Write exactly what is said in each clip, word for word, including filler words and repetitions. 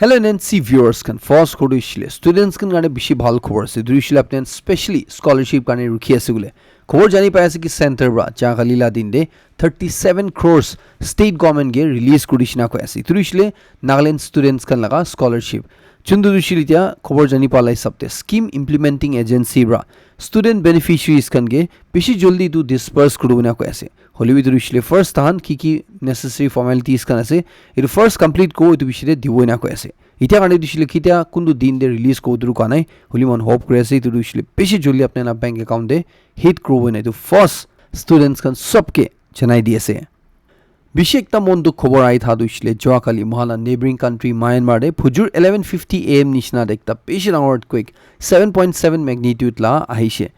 Hello N N C viewers khan, first khobor tu hoishile students khan karne bishi bhal khobor ase. Etu hoishile apni khan specially scholarship karne rukhi ase bole. Khobor jani pai ase ki center para jagali la din te thirty seven crores state government ke release kuri dishina koi ase. Etu hoishile Nagaland students khan laga scholarship. Chundu hoishile tia khobor jani pala hisab te scheme implementing agency para student beneficiaries khan ke bishi jaldi tu disperse kuri bole koi ase. Hoilebi etu hoishile first tahan ki ki necessary formalities khan ase, etu first complete kori etu pichete dibo ena koi ase. Etia karne etu hoishile ketia kuntu din te release kori etu koa nai, hoilebi moikhan hope kori ase etu hoishile bishi jaldi apni khan la bank account te hit koribo ena etu first students khan sob ke janai di ase. Bishi ekta mon dukh khobor ahi tha tu hoishile jua kali moikhan la neighboring country Myanmar te phujur eleven fifty A M nishina te ekta bishi dangor earthquake seven point seven magnitude la ahishe.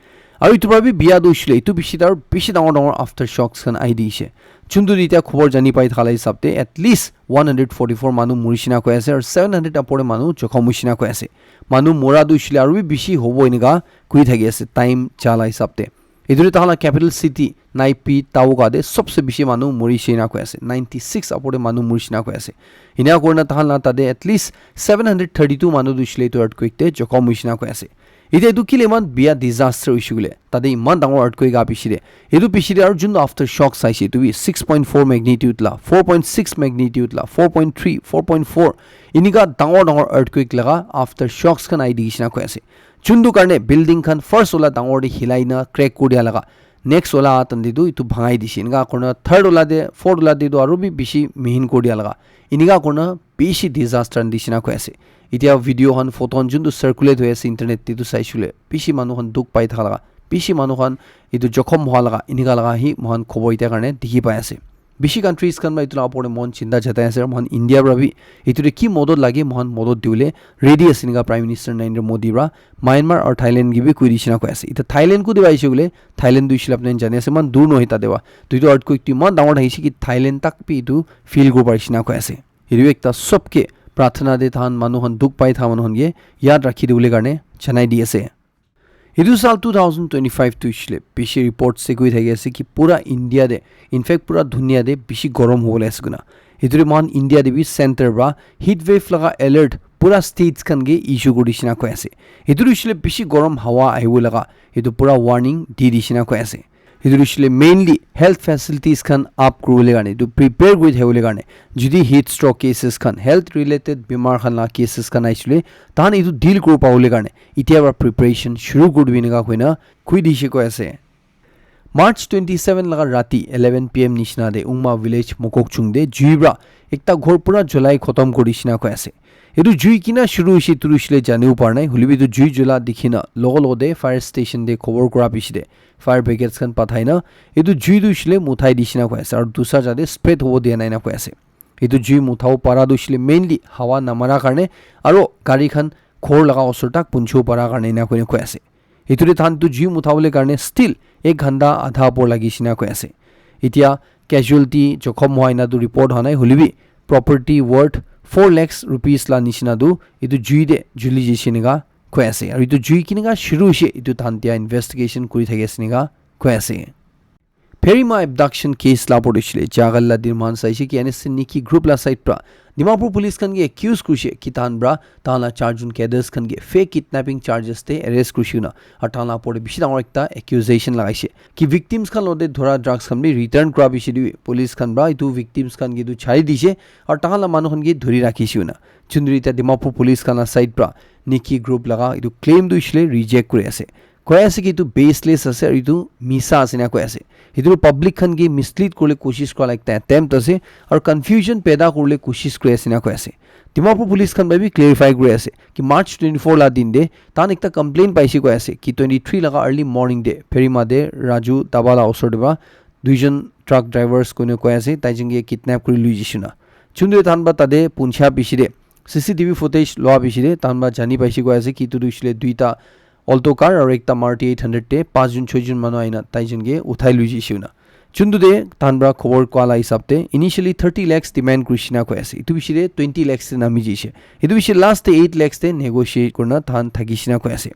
Aru etu para bi bia tu hoishile etu bishi tar bishi dangor dangor aftershocks khan ahi dise. Chundu te etia khobor jani pai thala hisab te at least one hundred forty-four manu murishina koi ase aru seven hundred apore manu jokhom hoishina koi ase. Manu mura tu hoishile aru bi bishi hobo enika koi thaki ase time chala hisab te. Etu te tahan la capital city Naypyidaw te sobse bishi manu murishina koi ase, ninety six apore manu murishina koi ase. Ena kurina tahan la tate at least seven hundred thirty-two manu tu hoishile etu earthquake te jokhom hoishina koi ase. Etia etu kile iman bia disaster hoishe koile, tate iman dangor earthquake aha pichete, etu pichete aru juntu aftershocks ahishe, etu bi six point four magnitude la, four point six magnitude la, four point three, four point four, enika dangor dangor earthquake laga aftershocks khan ahi dikhi nishina koi ase. Juntu karne building khan first wala dangor te hilai na crack kuri dia laga, next wala tante tu etu bhangai dishe, enika kurina third wala te, fourth wala te tu aru bi bishi mihin kuri dia laga, enika kurina bishi disaster nishina koi ase. Etia video khan, photo khan juntu circulate hoi ase internet te tu saishe koile bishi manu khan dukh pai thaka laga, bishi manu khan etu jokhom hua laga, enika laga hi moikhan khobor etia karne dikhi pai ase. Bishi countries khan para etu la opor te moikhan chinta jatai ase, aru moikhan India para bi etu te ki modot lage moikhan modot dibole ready ase enika Prime Minister Narendra Modi para Myanmar aru Thailand ke bi koi dishina koi ase. Etia Thailand kute para ahishe koile, Thailand tu hoishile apni khan jani ase iman dur nohoi tate para. Tu etu earthquake tu iman dangor thakishe ki Thailand tak bi etu feel kuri parishe na koi ase. Etu ekta sobke prarthana te tahan manu khan dukh pai tha manu khan ke yad rakhi dibole karne janai di ase. Etu sal two thousand twenty-five tu hoishile bishi reports te koi thaki ase ki pura India te, in fact pura dunia te bishi gorom hobole ase koina. Etu te moikhan India te bi center para heat wave laga alert pura states khan ke issue kuri dishina koi ase. Etu tu hoishile bishi gorom hawa ahibo laga etu pura warning di dishina koi ase. Etu tu hoishile mainly health facilities khan up kuribole karne, etu prepare kuri thakibole karne, jodi heat stroke cases khan, health related bimar khan la cases khan ahisile, tahan etu deal kuri pabole karne etia para preparation shuru kuri dibi enika koina koi dishe koi ase. March twenty seven laga rati eleven P M nishina te Ungma village Mokokchung te jui para ekta ghor pura jolai khotom kuri dishina koi ase. Etu jui kina shuru hoishe etu tu hoishile janibo para nai, hoilebi etu jui jola dikhina logo logo te fire station te khobor kura pichete fire brigades khan pathai na etu jui tu hoishile muthai dishina koi ase aru dusra jate spread hobo dia nai na koi ase. Etu jui muthabo para tu hoishile mainly hawa namara karne aru gari khan ghor laga osor tak punchibo para karne ena koina koi ase. Etu te tahan tu jui muthabole karne still ek ghanta adha upor lagi shina koi ase. Etia casualty jokhom hua ena tu report hua nai, hoilebi property worth four lakhs rupees la nishina tu etu jui te juli jaishe enika koi ase. Aru etu jui kenika shuru hoishe etu tahan tia investigation kuri thaki ase enika koi ase. Pherima abduction case la opor te hoishile jagal la din moikhan saishe ki N S C Niki group la side pra Dimapur police khan ke accuse kurishe ki tahan pra tahan la charjon cadres khan ke fake kidnapping charges te arrest kurishe koina aru tahan la opor te bishi dangor ekta accusation lagaishe ki victims khan logote dhura drugs khan bi return kura pichete bi police khan pra etu victims khan ke etu chari dishe aru tahan la manu khan ke dhuri rakhishe koina. Chundri ta Dimapur police khan la side pra Niki group laga etu claim tu hoishile reject kuri ase. Koi ase ki etu baseless ase aru etu misa ase ena koi ase. Etu tu public khan ke mislead kuribole koshish kura la ekta attempt ase aru confusion paida kuribole koshish kuri ase ena koi ase. Dimapur police khan para bi clarify kuri ase ki March twenty four la din te tahan ekta complaint paishe koi ase ki twenty three laga early morning te Pherima te Raju Daba la osor te pra duijon truck drivers koina koi ase, taijon ke kidnap kuri lui jaishe koina. Chundri tahan pra tate puncha pichete C C T V footage lua pichete tahan pra jani paishe koi ase ki etu tu hoishile duita Alto car aru ekta Maruti eight hundred te panchjon choijon manu ahina taijon ke uthai lui jaishe koina. Chuntu te tahan pra khobor kua la hisab te initially thirty lakhs demand kurishe na koi ase. Etu pichete twenty lakhs te nami jaishe. Etu pichete last te eight lakhs te negotiate kurina tahan thakishe na koi ase.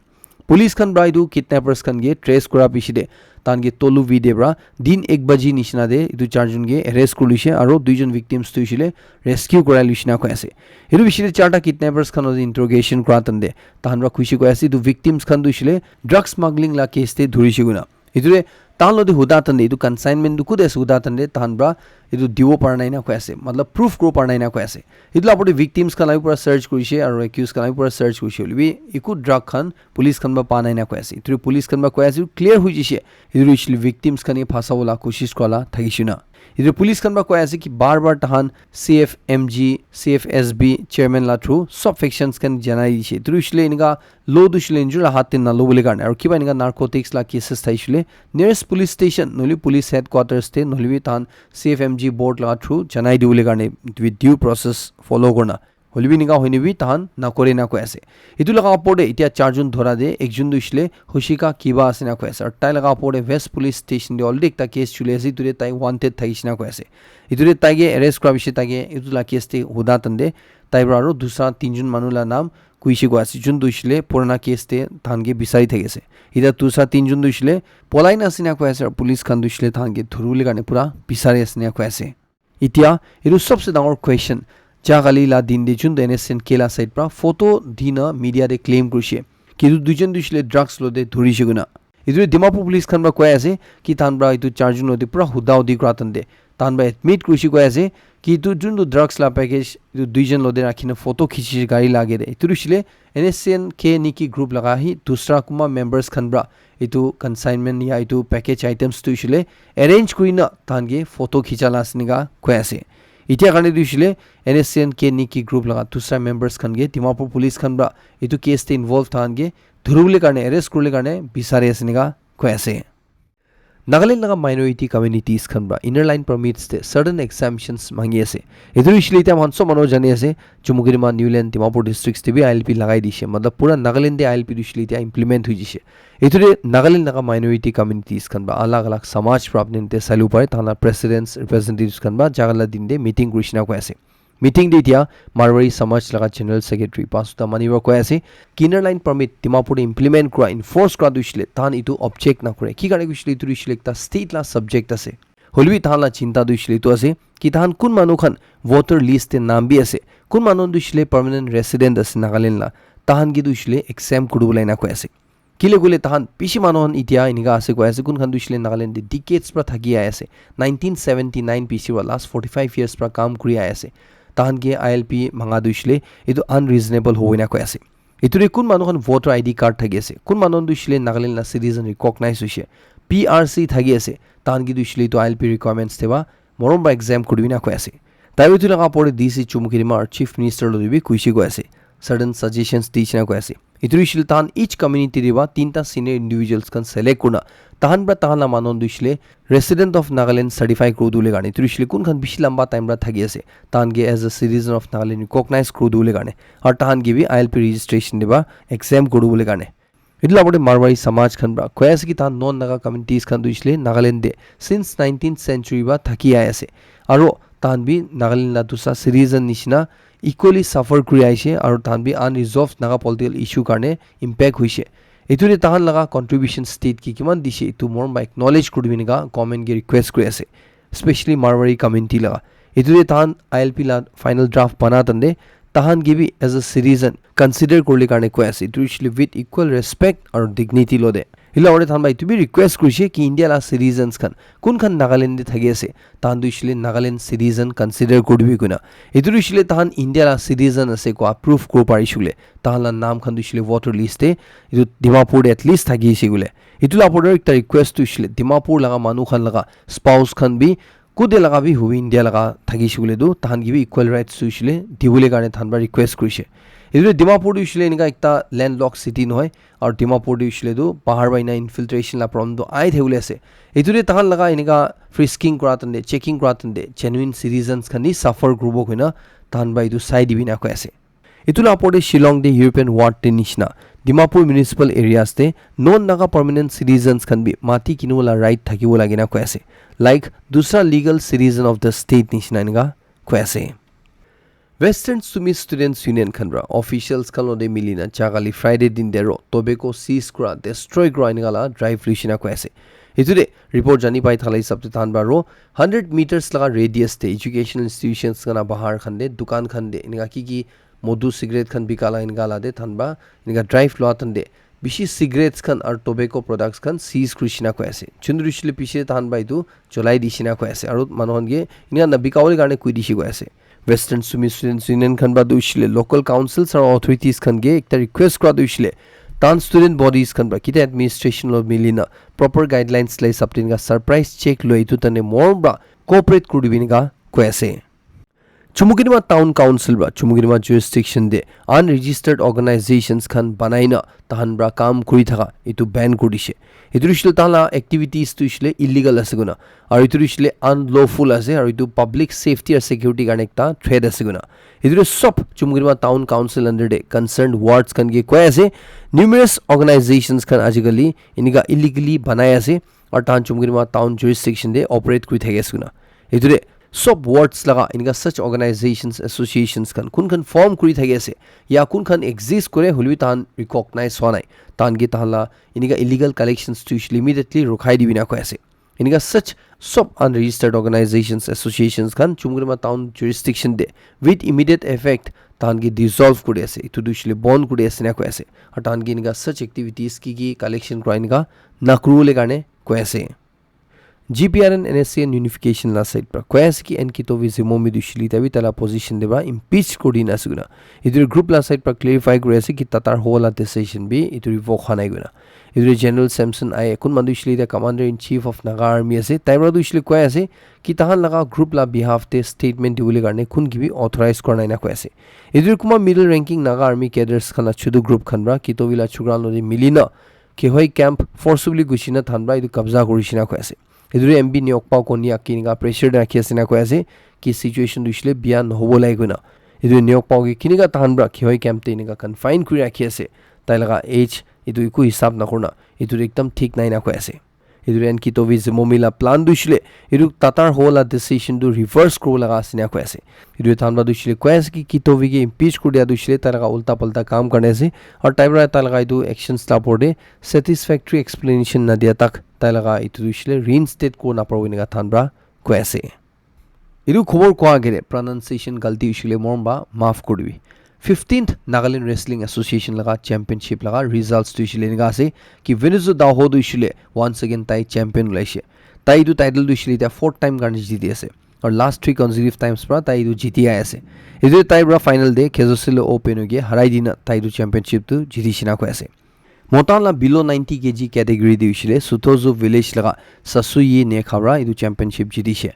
Police khan pra etu kidnappers khan ke trace kura piche te tahan ke tolu vi te pra din ek baji nishina te etu charjon ke arrest kuri lise aro duijon victims tu hoishe le rescue kurai lise na koi ase. Etu piche te charta kidnappers khan logot interrogation kura time te tahan pra kuishe koi ase etu victims khan tu hoishe le drug smuggling la case te dhurishe koina. Etu te tahan logot huda time te etu consignment tu kut ase huda time te tahan pra etu dibo para nai na koi ase, matlab proof kuribo para nai na koi ase. Etu la opor te victims khan la bi pura search kurishe aro accused khan la bi pura search kurishe hoile bi eku drug khan police khan pra pa nai na koi ase. Etu police khan pra koi ase clear hoi jishe. Etu hoishe le victims khan ke phasabo la koshish kura la thakishe na. Etu police khan pra koi ase ki bar bar tahan C F M G, C F S B chairman la through sob factions khan janai dishe. Etu hoishe le enika lo tu hoishe le nijor la hath te nalo bole karne. Aro kiba enika narcotics la cases thaishe le nearest police station nohole police headquarters te nohole bi tahan C F M G board la through janai dibole karne with due process follow kurna. Hoile bi enika hoine bi tahan nakore na koi ase. Etu laga opor te etia charjon dhora te ekjon tu hoishe le Hoshika Kiba ase na koi ase. Aru tai laga opor te West Police Station te already ekta case chuli ase. Etu te tai wanted thakishe na koi ase. Etu te tai ke arrest kura piche tai ke etu la case te huda time te tai pra aru dusra tinjon manu la naam kuishe koi ase. Jun tu hoishe le purana case te tahan ke bisari thaki ase. Etia dusra tinjon tu hoishe le polai na ase na koi ase. Aru police khan tu hoishe le tahan ke dhuribole karne pura bisari ase na koi ase. Etia etu sobse dangor question, ja kali la din te jun tu N S C N K la side pra photo dina media te claim kurishe ki etu duijon tu hoishe le drugs logot dhurishe koina. Etu Dimapur police khan pra koi ase ki tahan pra etu charjon logot pura huda hudi kura time te tahan pra admit kurishe koi ase ki etu jun tu drugs la package etu duijon logot rakhina photo khichishe gari la age te. Etu tu hoishe le N S C N K niki group laga hi dusra kunba members khan pra etu consignment ya etu package items tu hoishe le arrange kurina tahan ke photo khicha la ase enika koi ase. Etia karne tu hoishe le N S C N K niki group laga dusra members khan ke Dimapur police khan pra etu case te involve tahan ke dhuribole karne arrest kuribole karne bisari ase enika koi ase. Nagaland laga minority communities khan pra inner line permits te certain exemptions mangi ase. Etu hoishe le etia moikhan sob manu jani ase, Chumoukedima, Niuland, Dimapur districts te bi I L P lagai dishe. Matlab pura Nagaland te I L P tu hoishe le etia implement hoi jishe. Etu te Nagaland laga minority communities khan pra alag alag samaj pra apni te sailu pare, tahan la presidents, representatives khan pra jaga la din te meeting kurishe na koi ase. Meeting te etia Marwari Samaj laga General Secretary Pasuta Mani pra koi ase, ki inner line permit Dimapur te implement kura, enforce kura tu hoishe le tahan etu object na kore. Ki karne hoishe le etu hoishe le ekta state la subject ase. Hoile bi tahan la chinta tu hoishe le etu ase ki tahan kun manu khan voter list te naam bi ase, kun manu tu hoishe le permanent resident ase Nagaland la, tahan ke tu hoishe le exempt kuribole na koi ase. Kile koile tahan bishi manu khan etia enika ase koi ase, kun khan tu hoishe le Nagaland te decades pra thaki ahi ase, nineteen seventy nine piche pra last forty five years pra kam kuri ahi ase. Tahan ke I L P manga tu hoishe le etu unreasonable hobo na koi ase. Etu te kun manu khan voter I D card thaki ase, kun manu khan tu hoishe le Nagaland la citizen recognize hoishe, P R C thaki ase, tahan ke tu hoishe le etu I L P requirements te pra morom pra exempt kuri na koi ase. Tai etu laga opor te D C Chumoukedima aru Chief Minister logot bi kuishe koi ase. Certain suggestions dishe na koi ase. Etu hoishe le tahan each community te pra tinta senior individuals khan select kurina tahan pra tahan la manu tu hoishe le resident of Nagaland certify kuri dibole karne, etu hoishe le kun khan bishi lamba time pra thaki ase, tahan ke as a citizen of Nagaland recognize kuri dibole karne, aru tahan ke bi I L P registration te pra exempt kuri dibole karne. Etu la opor te Marwari Samaj khan pra koi ase ki tahan non Naga communities khan tu hoishe le Nagaland te since nineteenth century pra thaki ahi ase. Aro tahan bi Nagaland la dusra citizen nishina equally suffer kuri ahi ase, aro tahan bi unresolved Naga political issue karne impact hoishe. Etu te tahan laga contribution state ke kiman dishe, etu morom pra acknowledge kuri dibi enika government ke request kuri ase, especially Marwari community laga. Etu te tahan I L P la final draft bana time te tahan ke bi as a citizen consider kuribole karne koi ase. Etu hoishe le with equal respect aru dignity logot. Etu la opor te tahan pra etu bi request kurishe ki India la citizens khan kun khan Nagaland te thaki ase, tahan tu hoishe le Nagaland citizen consider kuri dibi koina. Etu tu hoishe le tahan India la citizen ase koi proof kuribo parishe koile, tahan la naam khan tu hoishe le voter list te etu Dimapur te at least thaki ase koile. Etu la opor te ekta request tu hoishe le Dimapur laga manu khan laga spouse khan bi kote laga bi hobi India laga thakishe koile tu tahan ke bi equal rights tu hoishe le dibole karne tahan pra request kurishe. Etu Dimapur tu hoishe le enika ekta landlocked city nohoi, aru Dimapur tu hoishe le tu bahar pra ena infiltration la problem tu ahi thakibole ase. Etu te tahan laga enika frisking kura time te, checking kura time te genuine citizens khan ni suffer kuribo koina tahan pra etu sai dibi na koi ase. Etu la opor te Shillong te European ward te nishina Dimapur municipal areas te non Naga permanent citizens khan bi mati kinibo la right thakibo lage na koi ase, like dusra legal citizen of the state nishina enika koi ase. Western Sumi Students Union khan pra officials khan lode mili na jaga li Friday din de ro tobacco seize kura, destroy kura enika la drive luishina koi ase. Etu de report jani pai thala hisab te tahan pra ro hundred meters laga radius te educational institutions khan la bahar khan de dukan khan de enika ki ki modu cigarette khan bika la enika la de tahan pra enika drive lua tan de bishi cigarettes khan aru tobacco products khan seize kurishina koi ase. Chundru shile piche tahan pra etu cholai dishina koi ase aru manu khan ke enika na bika bole karne koi dishi koi ase. Western Sumi Students Union khan pra tu hoishile local councils aru authorities khan ke ekta request kura tu hoishile tahan student bodies khan pra kita administration lo mili na proper guidelines lai hisab te enika surprise check loi etu tane mon pra cooperate kuri dibi enika koi ase. Chumukedima Town Council pra Chumukedima jurisdiction de unregistered organizations khan banai na tahan pra kam kuri thaka etu ban kuri dishe. Etu hoishile tahan la activities tu hoishile illegal ase koina aru etu hoishile unlawful ase aru etu public safety aru security karne ekta threat ase koina. Etu sob Chumukedima Town Council under de concerned wards khan ke koi ase. Numerous organizations khan ajikali enika illegally banai ase aru tahan Chumukedima Town jurisdiction de operate kuri thaki ase koina. Etu de sob wards laga enika such organizations, associations khan kun khan form kuri thaki ase ya kun khan exist kore hoilebi tahan recognize hua nai. Tahan ke tahan la enika illegal collections tu hoishile immediately rukhai dibi na koi ase. Enika such sob unregistered organizations, associations khan Chumukedima Town jurisdiction de with immediate effect tahan ke dissolve kuri ase. Etu tu hoishile bon kuri ase na koi ase. Aru tahan ke enika such activities ki ki collection kura enika na kuri bole karne koi ase. G P R and N S C N unification la side pra koi ase ki N Kitovi Zimomi tu hoishile tabhi taila position de pra impeach kuri dina ase koina. Etu group la side pra clarify kuri ase ki tatar ho la decision bi etu revoke hwa nai koina. Etu General Samson Aye kun manu hoishile ta commander in chief of Naga army ase tai pra tu hoishile koi ase ki tahan laga group la behalf te statement dibole karne kun ki bi authorize kora nai na koi ase. Etu kuma middle ranking Naga army cadres khan la chutu group khan pra Kitovi la chukra lo de mili na Kehoi camp forcibly gushi na tahan pra etu kabza kuri shina koi ase. Etu de M B Neokpao Konyak ke enika pressure de rakhi ase na koi ase ki situation tu hoishile bia nohobo lai koina. Etu Neokpao ke kinika tahan pra Kehoi camp te enika confine kuri rakhi ase. Tai laga age etu eku hisab na kurna etu de ekdam thik nai na koi ase. Etu de N Kitovi Zimomi la plan tu hoishile etu tatar ho la decision tu reverse kuro laga ase na koi ase. Etu tahan pra tu hoishile koi ase ki Kitovi ke impeach kuri dia tu hoishile tai laga ulta palta kam karne ase. Aru tai pra tai laga etu actions la opor de satisfactory explanation na dia tak tai laga etu tu hoishile reinstate kuri na paribo enika tahan pra koi ase. Etu khobor koa agere pronunciation galti hoishile morom ba maaf kuri dibi. Fifteenth Nagaland Wrestling Association laga championship laga results tu hoishile enika ase ki Venuzo Daho tu hoishile once again tai champion ulaishe. Tai etu title tu hoishile etia fourth time karne jiti ase. Aru last three consecutive times pra tai etu jiti ahi ase. Etu tai pra final de Khezosilo Open ke harai dina tai etu championship tu jiti shina koi ase. Mota la below ninety K G category de hoishile Sutozu village laga Sasuyi Nekhabra etu championship jitishe.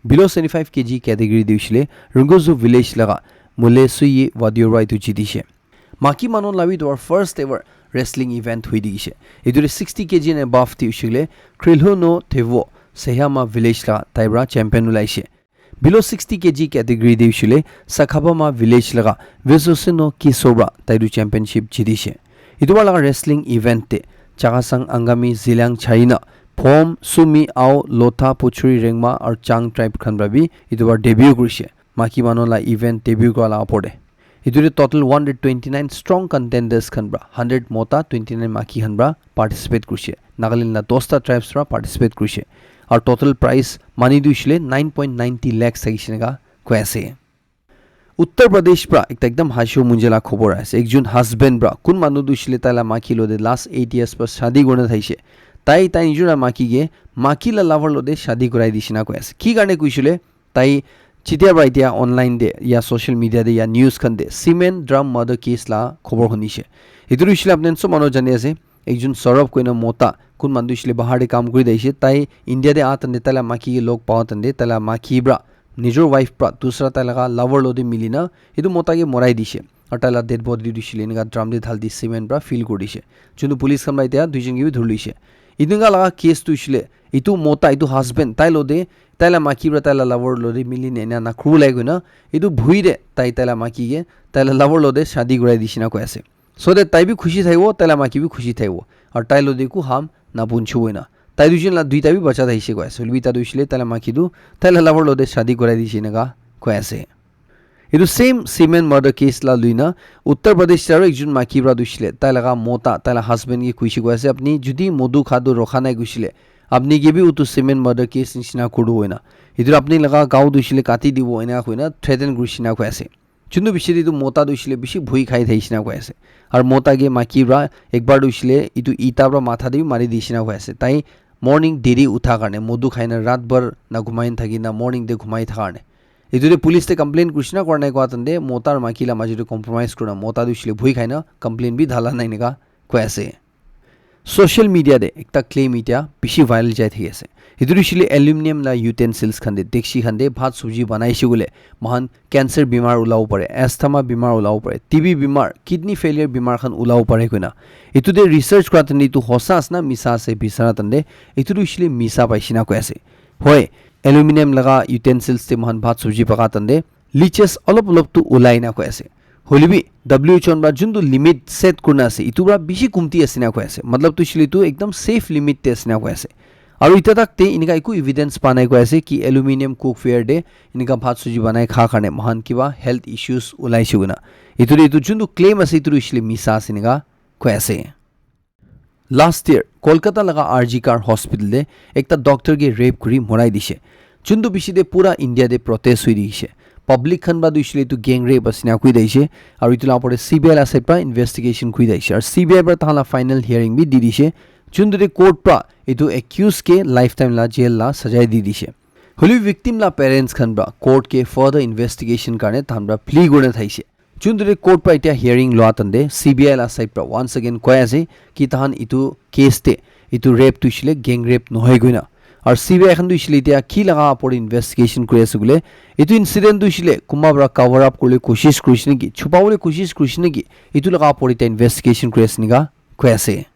Below seventy-five K G category de hoishile Rungozu village laga Mulesuyi Wadiora etu jitishe. Maki manu la bi etu first ever wrestling event hui dikishe. Etu de sixty K G and above de hoishile Krilhuno Thevo Sehama village la tai pra champion ulaishe. Below sixty K G category de hoishile Sakhabama village laga Vesosino Kisobra tai tu championship jitishe. Etu bar laga wrestling event te Chakhesang, Angami, Zeliang, Charina, Phom, Sumi, Ao, Lotha, Puchuri, Rengma aru Chang tribe khan pra bi etu bar debut kurishe. Maki manu la event debut kura la opor de. Etu de total one hundred twenty-nine strong contenders khan pra hundred mota twenty-nine maki khan pra participate kurishe. Nagaland la dosta tribes pra participate kurishe. Aru total prize money tu hoishile nine point ninety lakhs thakishe enika koi ase. Uttar Pradesh pra ekta ekdam hasho munje la khobor ase. Ekjon husband pra kun manu tu hoishile tai la maki lo de last eight years pra shadi kurina thaishe. Tai tai nijor la maki ke maki la lover lo de shadi kurai dishe na koi ase. Ki karne koishile tai chetia pra etia online de ya social media de ya news khan de cement drum murder case la khobor hunishe. Etu tu hoishile apni khan sob manu jani ase. Ekjon Saurabh koina mota kun manu tu hoishile bahar de kam kuri thaishe. Tai India de aha tan de tai la maki ke log pawa tan de tai la maki pra nijor wife pra dusra tai laga lover lo de mili na etu mota ke morai dishe. Aru tai la dead body tu hoishile enika drum de dhal di cement pra fill kuri dishe. Juntu police khan pra etia duijon ke bi dhuri loishe. Etu enika laga case tu hoishile etu mota etu husband tai lo de tai la maki pra tai la lover lo de mili na ena na khuru lai koina etu bhui de tai tai la maki ke tai la lover lo de shadi kurai dishe na koi ase. So that tai bi khushi thaibo, tai la maki bi khushi thaibo. Aru tai lo de eku harm na punchibo ena. Tai duijon la duita bi bacha thaishe koi ase. Hoilebi tai tu hoishile tai la maki tu tai la lover lo de shadi kurai dishe enika koi ase. Etu same semen murder case la luina Uttar Pradesh te aro ekjon maiki para tu hoishe le tai laga mota, tai la husband ke koishe koi ase, "Apni jodi modu kha tu rokha nai koishe le, apni ke bi utu semen murder case nishina kuri dibo," ena. "Etu apni laga gao tu hoishe le kati dibo," ena koina threaten kurishe na koi ase. Chundu bishi de tu mota tu hoishe le bishi bhui khai thaishe na koi ase. Aru mota ke maiki para ekbar tu hoishe le etu ita para matha de bi mari dishe na koi ase. Tai morning deri utha karne, modu khai na rat bhar na ghumai na thaki na morning de ghumai tha karne. Etu de police te complain kurishe na kora nai koa tande mota aru maiki la majo de compromise kurina mota tu hoishe le bhui khai na complain bi dhala nai enika koi ase. Social media de ekta claim itia bishi viral jai thaki ase. Etu tu hoishe le aluminium la utensils khan de, dekshi khan de bhat sabji banaishe koile moikhan cancer bimar ulabo pare, asthma bimar ulabo pare, T B bimar, kidney failure bimar khan ulabo pare koina. Etu de research kora tande etu hosa ase na misa ase bisara tande etu tu hoishe le misa paishe na koi ase. Hoi, aluminium laga utensils de moikhan bhat sabji paka tande leaches olop olop tu ulai na koi ase. Hoile bi W H O para juntu limit set kurina ase, etu para bishi kumti ase na koi ase. Matlab tu hoishe le etu ekdam safe limit te ase na koi ase. Aru ita tak te enika eku evidence pa nai koi ase ki aluminium cookware de enika bhat sabji banai kha karne moikhan kiba health issues ulaishe koina. Etu de etu juntu claim ase etu tu hoishe le misa ase enika koi ase. Last year, Kolkata laga R G Kar Hospital de ekta doctor ke rape kuri morai dishe. Juntu bishi de pura India de protest hui dishe. Public khan para tu hoishe le etu gang rape ase na koi dishe. Aru etu la opor de C B I la side para investigation koi dishe. Aru C B I para tahan la final hearing bi di dishe. Juntu de court para etu accused ke lifetime la jail la sajai di dishe. Hoile bi victim la parents khan para court ke further investigation karne tahan para plea kurina thaishe. Juntu de court para itia hearing loa tande C B I la side para once again koi ase ki tahan etu case te etu rape tu hoishe le gang rape nohoi koina. Aru C B I khan tu hoishe le itia ki laga opor de investigation kuri ase koile etu incident tu hoishe le kunba para cover up kuribole koshish kurishe naki, chupabole koshish kurishe naki, etu laga opor de itia investigation kuri ase enika koi ase.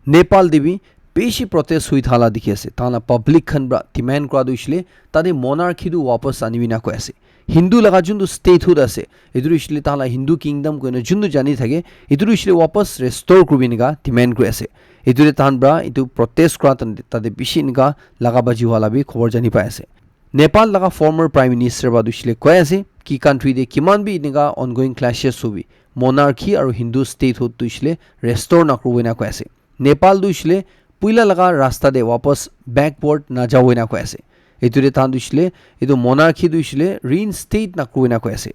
Nepal de bi bishi protest hui thala dikhi ase. Tahan la public khan para demand kora tu hoishe le tate monarchy tu wapas anibi na koi ase. Hindu laga juntu statehood ase, etu tu hoishe le tahan la Hindu kingdom koina juntu jani thake, etu tu hoishe le wapas restore kuribi enika demand kuri ase. Etu de tahan para etu protest kora tan-, tate bishi enika laga baji wala bi khobor jani pai ase. Nepal laga former prime minister para tu hoishe le koi ase ki country de kiman bi enika ongoing clashes hobi, monarchy aru Hindu statehood tu hoishe le restore nakuribo ena koi ase. Nepal tu hoishe le puila laga rasta de wapas backward najabo ena koi ase. Etu de tahan tu hoishe le etu monarchy tu hoishe le reinstate nakuribo ena koi ase.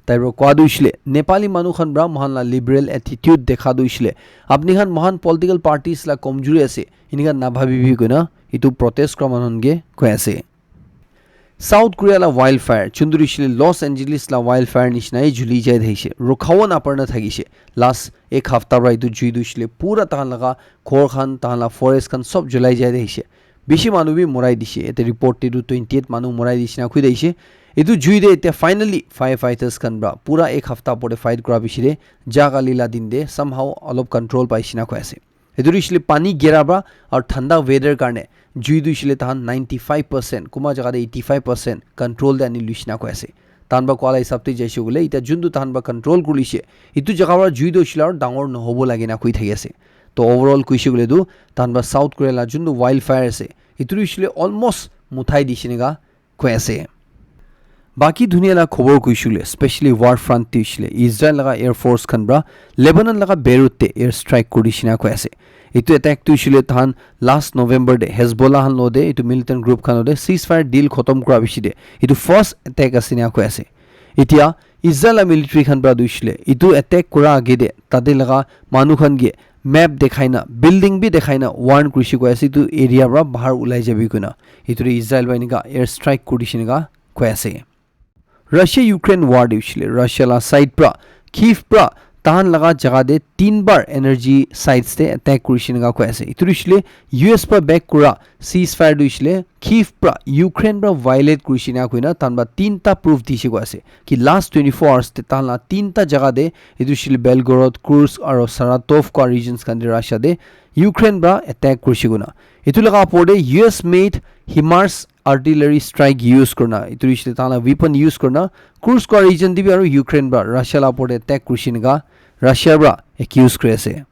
Tai para koa tu hoishe le Nepali manu khan para moikhan la liberal attitude dekha tu hoishe le apni khan moikhan political parties la komjuri ase enika nabhabibi koina etu protest kora manu khan ke koi ase. South Korea la wildfire, juntu tu hoishe le Los Angeles la wildfire nishina he juli jai thakishe, rukhabo napara na thakishe. Last ek hafta para etu jui tu hoishe le pura tahan laga ghor khan, tahan la forest khan sob julai jai thakishe. Bishi manu bi morai dishe. Ete report te tu twenty eight manu morai dishe na koi thakishe. Etu jui de ete finally firefighters khan para pura ek hafta opor de fight kora piche de jaga lila din de somehow olop control paishe na koi ase. Etu tu hoishe le pani gera para aru thanda weather karne jui tu hoishe le tahan ninety five percent, kunba jaga te eighty five percent control te ani luishe na koi ase. Tahan para koa la hisab te jaise koile, etiya juntu tahan para control kuri lishe, etu jaga para jui tu hoishe le aru dangor nohobo lage na koi thaki ase. To overall koishe koile tu tahan para South Korea la juntu wildfire ase, etu tu hoishe le almost muthai dishe neka koi ase. Baki dunia la khobor koishe koile, specially war front te hoishe le, Israel laga air force khan para Lebanon laga Beirut te air strike kuri dishe na koi ase. Etu attack tu hoishe le tahan last November te Hezbollah khan lo te, etu militant group khan lo te ceasefire deal khotom kura piche te etu first attack ase na koi ase. Etiya Israel la military khan para tu hoishe le etu attack kura age te tate laga manu khan ke map dekhai na, building bi dekhai na warn kurishe koi ase, "Etu area para bahar ulai jabi," koina. Etu tu Israel para enika air strike kuri dishe neka koi ase. Russia Ukraine war de hoishe le, Russia la side pra, Kyiv pra, tahan laga jaga de tin bar energy sites de attack kurishe neka koi ase. Etu hoishe le U S pra back kura ceasefire de hoishe le, Kyiv pra Ukraine pra violate kurishe neka koina tahan pra tinta proof dishe koi ase. Ki last twenty-four hours de tahan la tinta jaga de, etu hoishe le Belgorod, Kursk aro Saratov koi regions khan de Russia de Ukraine pra attack kurishe koina. Etu laga upor de U S made HIMARS artillery strike use kurina, etu hoishe le tahan la weapon use kurina, Kursk koi region de bi aro Ukraine pra Russia la upor de attack kurishe neka Russia pra accuse kuri ase.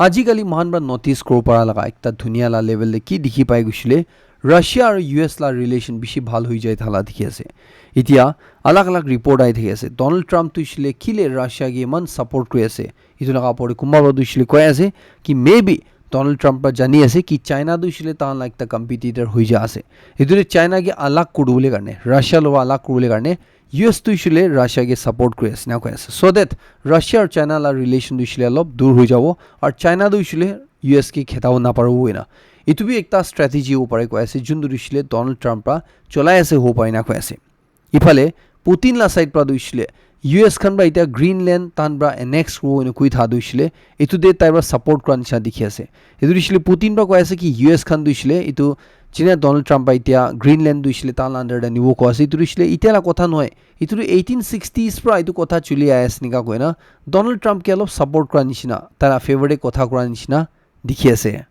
Ajikali moikhan pra notice kuribo para laga ekta dunia la level de ki dikhi pai koishe le, Russia aru U S la relation bishi bhal hoi jai thala dikhi ase. Etia alag alag report ahi thaki ase. Donald Trump tu hoishe le kile Russia ke iman support kuri ase. Etu laga opor te kunba para tu hoishe le koi ase ki maybe Donald Trump para jani ase ki China tu hoishe le tahan la ekta competitor hoi ja ase. Etu te China ke alag kuribole karne, Russia lowa alag kuribole karne U S tu hoishe le Russia ke support kuri ase na koi ase. So that Russia aru China la relation tu hoishe le olop dur hoi jabo. Aru China tu hoishe le U S ke khetabo naparibo ena. Etu bi ekta strategy hobo pare koi ase, jun tu hoishe le Donald Trump para cholai ase hobo pare na koi ase. Iphale Putin la side para tu hoishe le U S khan para etia Greenland tahan para annex kuribo ena koi tha tu hoishe le, etu te tai para support kura nisha dikhi ase. Etu hoishe le Putin para koi ase ki U S khan tu hoishe le etu jina Donald Trump para etia Greenland tu hoishe le tahan la under te nibo koi ase, etu hoishe le etia la kotha nohoi. Etu tu eighteen sixties para etu kotha chuli ahi ase nika koi na Donald Trump ke olop support kura nishina, tai la favor te kotha kura nishina dikhi ase.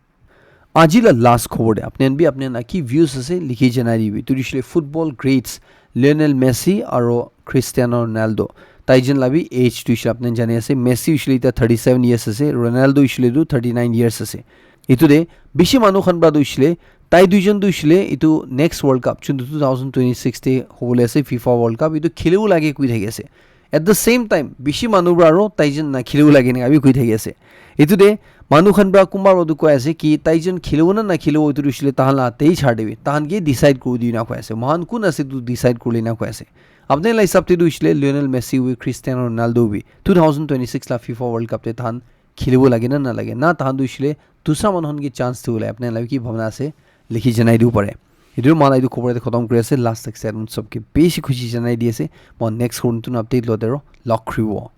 Aji la last khobor te apni khan bi apni khan la ki views ase likhi janai dibi. Etu hoishe le football greats Lionel Messi aro Cristiano Ronaldo. Tai jon la bi age tu hoishe le apni khan jani ase. Messi hoishe le etia thirty seven years ase, Ronaldo hoishe le tu thirty nine years ase. Etu te bishi manu khan para tu hoishe le tai duijon tu hoishe le etu next World Cup, jun tu two thousand twenty six te hobole ase, FIFA World Cup, etu khelibo lage koi thaki ase. At the same time, bishi manu para aro tai jon na khelibo lage ena bi koi thaki ase. Etu te manu khan para kunba para tu koi ase ki tai jon khelibo na na khelibo, etu tu hoishe le tahan la te hi chhar dibi, tahan ke decide kuri dibi na koi ase. Mohan kun ase tu decide kuri le na koi ase. Apni la hisab te tu hoishe le Lionel Messi hobi, Cristiano Ronaldo hobi two thousand twenty six la FIFA World Cup te tahan khelibo lage na na lage na, tahan tu hoishe le dusra manu khan ke chance dibo lage. Apni la ki bhabna ase likhi janai dibo pare. Etu moi la etu khobor te khatam kuri ase. Last tak said sob ke bishi khushi janai di ase. Moi next khobor notun update lote aro log khuribo.